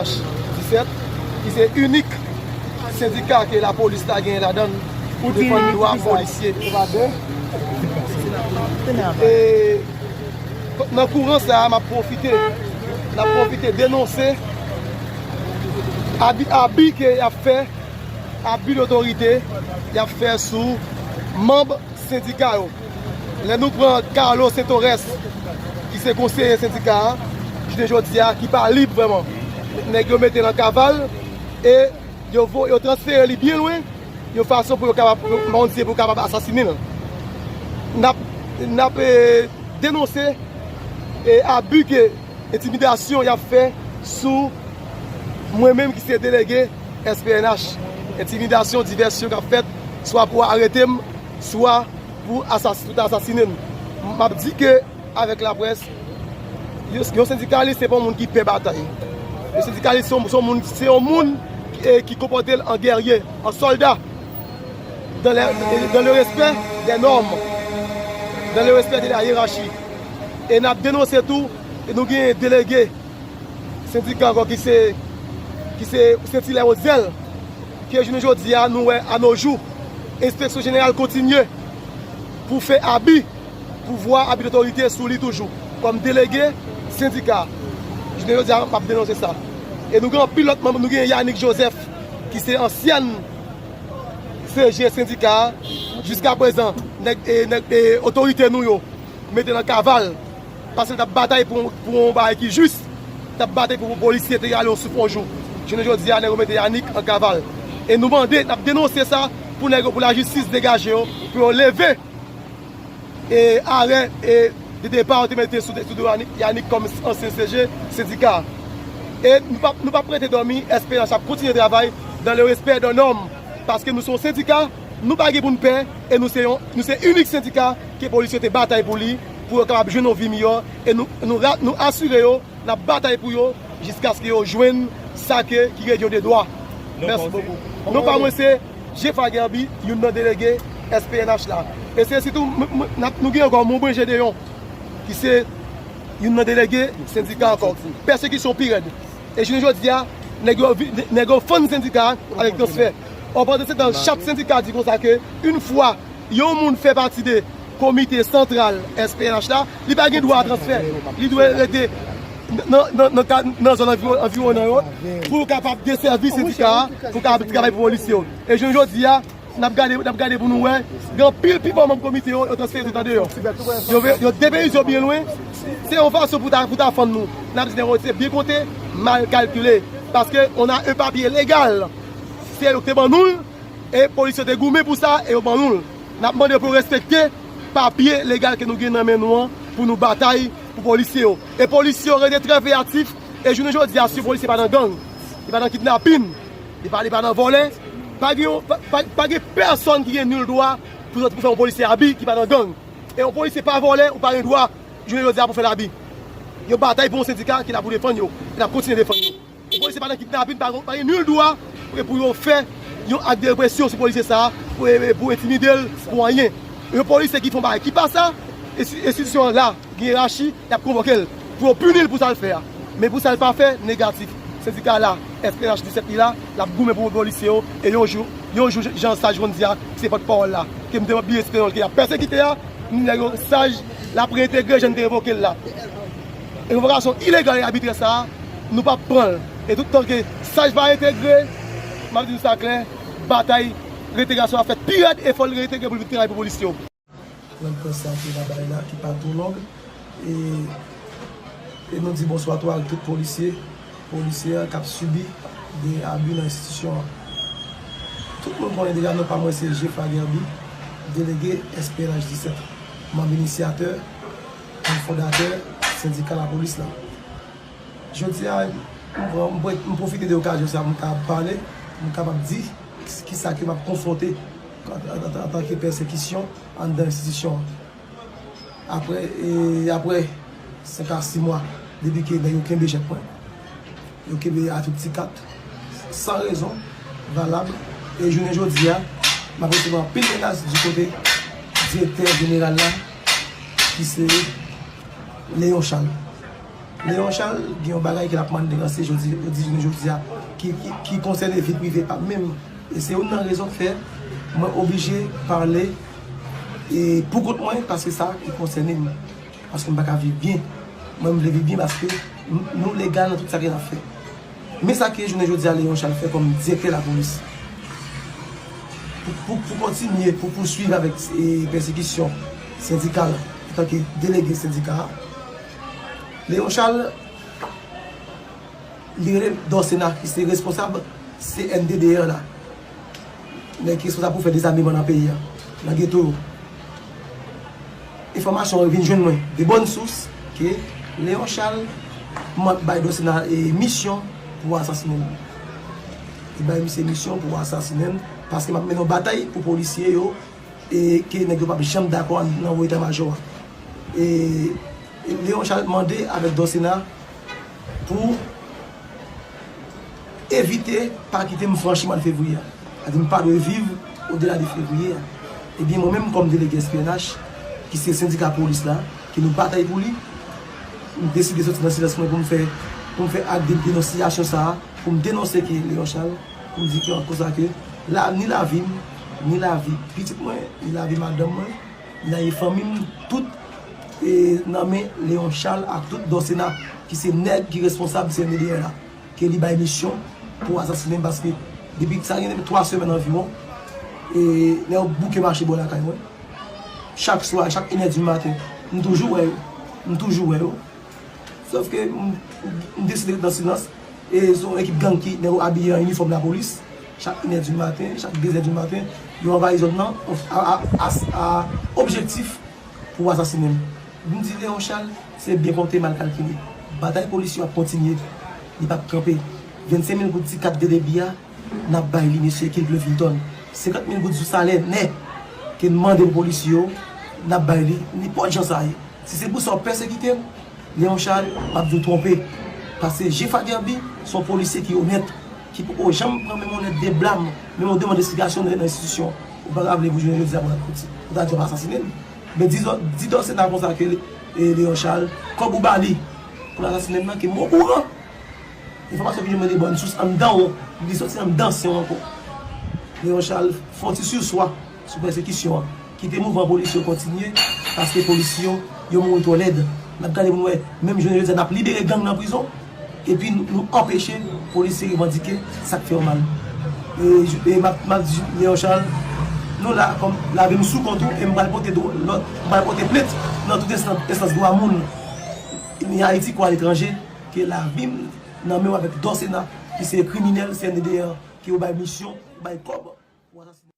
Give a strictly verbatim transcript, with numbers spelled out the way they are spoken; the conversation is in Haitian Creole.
disèt, ki se inik sendika ke lapolis ta genyen ladan l pou defann dwa polisye. E nan kouran sa a, m ap pwofite, n ap pwofite denonse abi, abi ke y ap fè, abi dotorite y ap fè sou manm sendika yo. Lè nou pran Carlo Sentores, ki se konseye sendika a, jounen jodi a, ki pa lib vrèman. Nèg yo mete l an kaval e yo vo, yo transfere li byen lwen, yon fason pou yo kapab, pou, Bondye, pou kapab asasinen l. N ap, n ap, eh, denonse, eh, abi ke entimidasyon y ap fè sou mwen menm ki se delege S P N H. Entimidasyon, divèsyon k ap fèt, swa pou arete m, swa pou asas-, pou ta asasinen m. M ap di ke avèk laprès, yon, yon sendikalis se pa yon moun ki pè batay. Yon sendikalis se yon, se yon moun, se yon moun ki, eh, ki konpòte l an gèrye, an sòlda, dans le, dans le respect des normes, dans le respect de la hiérarchie. E n ap denonse tou, e nou gen delege sendika ankò ki se, ki se Saint-Hilaire Haute-Zèle, ke jounen jodi a, nou wè, à nos jours, enspeksyon jeneral kontinye pou fè abi pouvwa, abi dotorite sou li toujou, kòm delege sendika. Jounen jodi a, m ap denonse sa. E nou gen anpil lòt manm, nou gen Yanick Joseph, ki se ansyèn C G sendika a. Jiskaprezan, nèg, e, nèg, e, otorite nou yo mete l an kaval, paske l t ap batay pou, pou yon bagay ki jis, t ap batay pou polisye te rale yon souf yon jou. Jounen jodi a, nèg yo mete Yanick an kaval. E nou mande, n ap denonse sa pou nèg yo, pou lajistis degaje yo, pou yo leve e arè e de depa yo te mete sou, sou do Yanick, Yanick kòm ansyen C G sendika. E nou p ap, nou p ap rete dòmi, S P N H ap kontinye travay dans le respect des normes, paske nou se yon sendika, nou pa gen pou n pè, e nou se yon, nou se inik sendika ke polis yo te batay pou li, pou yo kapab jwenn yon vi miyò, e nou, nou ra-, nou asire yo, n ap batay pou yo, jiskaske yo jwenn sa ke, ki revyen de dwa. Mèsi bokou. Non pa mwen se Jeffa Guerby, youn nan delege S P N H la. E se sitou, m, m, n ap, nou gen ankò Monbrun Gédéon, ki se youn nan delege sendika ankò. Pèsekisyon pi rèd. E jounen jodi a, nèg yo vi-, nèg yo fann sendika a avèk transfè. Ò, pandan se tan, chak sendika di konsa ke yon fwa yon moun fè pati de komite santral S P N H la, li pa gen dwa a transfè. Li dwe rete nan, nan, nan, ka-, nan zòn anviwo-, anviwonan yo pou kapab desèvi sendika a, pou kapab travay pou polisye yo. E jounen jodi a, n ap gade, n ap gade pou nou wè, gen anpil pi bon manm komite yo, yo transfere tout andeyò. Yo ve-, yo depeyize yo byen lwen. Se yon fason pou ta, pou ta fann nou. N ap di nèg yo se byen konte, mal kalkile. Paske on a un papier légal. Se yo ki te ban nou l, e polis yo te goumen pou sa, e yo ban nou l. N ap mande yo pou yo respekte papye legal ke nou gen nan men nou an, pou nou batay pou polisye yo. E polisye yo rete trè veyatif, e jounen jodi a, si yon polisye pa nan gang, li pa nan kidnapin, li pa, li pa nan vòlè, pa gen yon, pa, pa, pa gen pèsòn ki gen nil dwa pou, pou fè yon polisye abi ki pa nan gang. E yon polisye pa vòlè, ou pa gen dwa, jounen jodi a, pou fè l abi. Yo batay pou yon sendika ki la pou defann yo, e n ap kontinye defann yo. Yon polisye pa nan kidnapin, pa, pa gen nil dwa pou, pou yo fè yon ak de represyon sou polisye sa a, pou, pou entimide l, pou anyen. Yon polisye ki fè yon bagay ki pa sa, ensti-, enstitisyon an la, gen yerachi, y ap konvoke l pou yo pini l pou sa l fè a. Men pou sa l pa fè, negatif. Sendika la, S P N H disèt li la, l ap goumen pou polisye yo, e yon jou, yon jou, jan Saj konn di a, ki se pòtpawòl la, ke m te byen site non l, ke y ap pèsekite a, m di nèg yo, Saj, l ap reentegre jan n te revoke l la. E revokasyon ilegal e abitrè sa a, nou p ap pran l. E tout tan ke Saj pa entegre, m ap di nou sa klè, batay reentegrasyon ap fèt pi rèd e fò l reentegre pou l vin travay pou polisye yo. Nan pwen sa ki nan bay la, ki pa twò long, e, e nou di bonswa tou ak tout polisye, polisye k ap sibi de abi nan enstitisyon an. Tout moun konnen deja non pa mwen se Jeffa Guerby, delege S P N H disèt, manm inisyatè, fondatè sendika lapolis la. Jodi a, m pran, m pran, m pwofite de okazyon sa pou m kapab pale, pou m kapab di kisa ke m ap konfwonte an, an, an, antanke pèsekisyon anndan enstitisyon an. Apre, e, apre senk a sis mwa depi ke nèg yo kenbe jèt mwen, yo kenbe Atouti kat, san rezon valab, e jounen jodi a, m ap resevwa anpil menas di kote direktè jeneral la, ki se Léon Charles. Léon Charles gen yon bagay ke l ap mande ranse jodi, jodi, jounen jodi a, ki, ki, ki konsène vi prive pa m menm. E se youn nan rezon k fè mwen oblije pale, e, pou kont mwen, paske sa ki konsène m. Paske m pa ka viv byen. Mwen, m vle viv byen paske m, nou legal nan tout sa ke n ap fè. Men sa ke jounen jodi a Léon Charles fè kòm direktè lapolis. Pou, pou, pou kontinye, pou pouswiv avèk, e, pèsekisyon sendikal antanke delege sendika a, Léon Charles, li rele Dorcena, ki se responsab C N D D R la. Nèg ki responsab pou fè dezameman nan peyi a, nan geto yo. Enfòmasyon yo vin jwenn mwen de bòn sous ke Léon Charles man-, bay Dorcena, e, misyon pou asasinen m. Li bay misye misyon pou asasinen m, paske m ap mennen yon batay pou polisye yo, e ke nèg yo p ap janm dakò nan wo eta majò a. E, e Léon Charles mande avèk Dorcena pou evite pa kite m franchi mwa de fevriye a. Sa di m pa dwe viv odela de fevriye a. Ebyen, mwen menm kòm delege S P N H, ki se sendika polis la, ke nou batay pou li, m deside soti nan silans mwen pou m fè, pou m fè ak de denonsiyasyon sa a, pou m denonse ke Léon Charles, pou m di ke konsa ke la, ni lavi m, ni lavi pitit mwen, ni lavi madanm mwen, ni lavi fanmi m, tout, e, nan men Léon Charles ak tout Dorcena, ki se nèg ki responsab C N D D R la, ke li bay misyon pou asasinen m, paske depi sa gen twa semèn anviwon, e, nèg yo bouke mache bò lakay mwen. Chak swa, chak inè di maten, m toujou wè yo. M toujou wè yo. Sòf ke m, m deside ret nan silans. E se yon ekip gang ki, nèg yo abiye an inifòm lapolis. Chak inè di maten, chak dezè di maten, yo anvayi zòn nan a, a, a, a objektif pou asasinen m. M di Léon Charles, se byen konte, mal kalkile. Batay polis yo ap kontinye. Li p ap kanpe. Vennsenk mil goud ti kat de debi a, n ap bay li, mesye, Kilvin Clinton. Senkant mil goud sou salè nèt ke n mande pou polisye yo, n ap bay li. Nenpòt jan sa ye. Si se pou sa w pèsekite m, Léon Charles, m ap di w twonpe. Paske Jefa Derby se yon polisye ki onèt, ki poko janm pran menm yon lèt de blam, menm yon demann esplikasyon nan, nan enstitisyon. Ou pa ka vle pou jounen jodi a pou l ap fouti, pou ta di w ap asasinen l. Men di, di Dorcena konsa ke, e, Léon Charles, kòb ou ba li pou l asasinen m nan, ke m okouran. Enfòmasyon ki jwenn mwen de bòn sous anndan w, li soti anndan sen w ankò. Léon Charles fè yon ti sirswa sou pèsekisyon an. Kite mouvman polisye yo kontinye, paske polisye yo, yo mouri twò lèd. N ap gade pou n wè, menm jounen jodi a, n ap libere gang nan prizon, epi nou, nou anpeche polisye revandike sa k fè yo mal. E, e m ap, m ap di Léon Charles, nou la, kòm lavi m sou kont ou, e m pral pote dwa, lòt, m pral pote plent nan tout enstans, enstans dwa moun, ni Ayiti kou aletranje, ke lavi m nan men w avèk Dorcena, ki se kriminèl C N D D R, ke yo bay misyon, bay kòb pou asasinen.